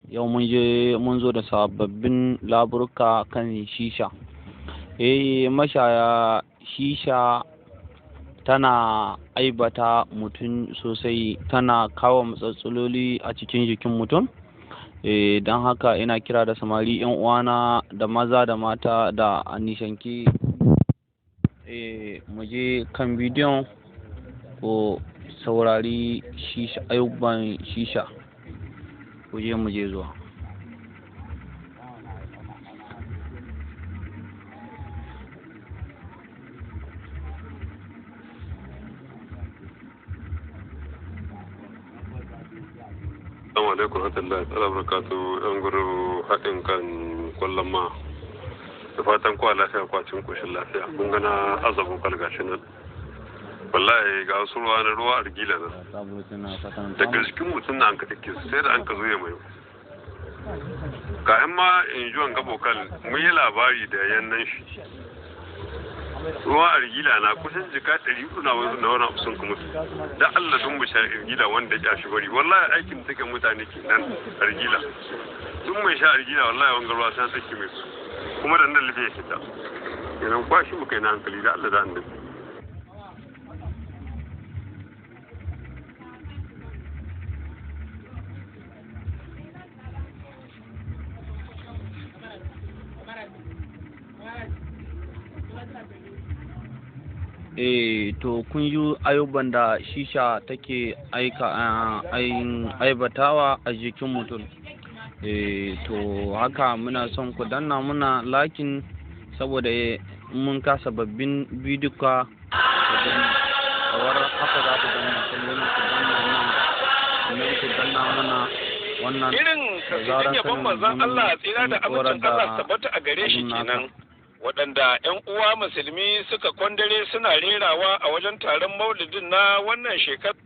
Yau mun je mun zo da sababbin laburka kan shisha. Eh, mashaya shisha tana aibata mutum sosai, tana kawo matsatsaloli a cikin jikin mutum. Eh, don haka ina kira da samari 'yan uwana da maza da mata da a nishanki. Eh, mu je kan bidiyon ko saurari shisha, ayyuban shisha. Ku je mu je zuwa. Assalamu alaikum warahmatullahi ta'ala barakatuh, yan guru haɗin kan kwallon ma da fatan kwa lafiya, kwacin koshin lafiya. Kun gana azabin kalgashi nan, wallahi ga wasu ruwa na ruwa argila nan daga jikin mutum na an ka take sai da an ka zuye mai kayan ma in ji wanga bokal. Mun yi labari da yannan shi ruwan argila na kusan jika 400 na wani na wani sun kuma da Allah dun mu sha argila wanda ya shi bari. Wallahi aikin take mutane kenan argila. Duk mai sha argila, wallahi wanga ruwa san take mai kuma da nan lafiya ya fita kenan. Kwashi mu kai na hankali da Allah da annabi. Eh, to kun yi ayyuban da shisha take aika aibatawa a jikin mutum. Eh, to haka muna son ku danna muna lakin saboda mun ka sababbin bidiyo kamar haka za ku danna, sannan ku danna nan, sannan ku danna mana wannan. Irin kasidun yabon manzon Allah tsira da amincin Allah tabbata a gare shi kenan, waɗanda 'yan uwa musulmi suka kwandare suna rerawa a wajen taron maulidin na wannan shekara.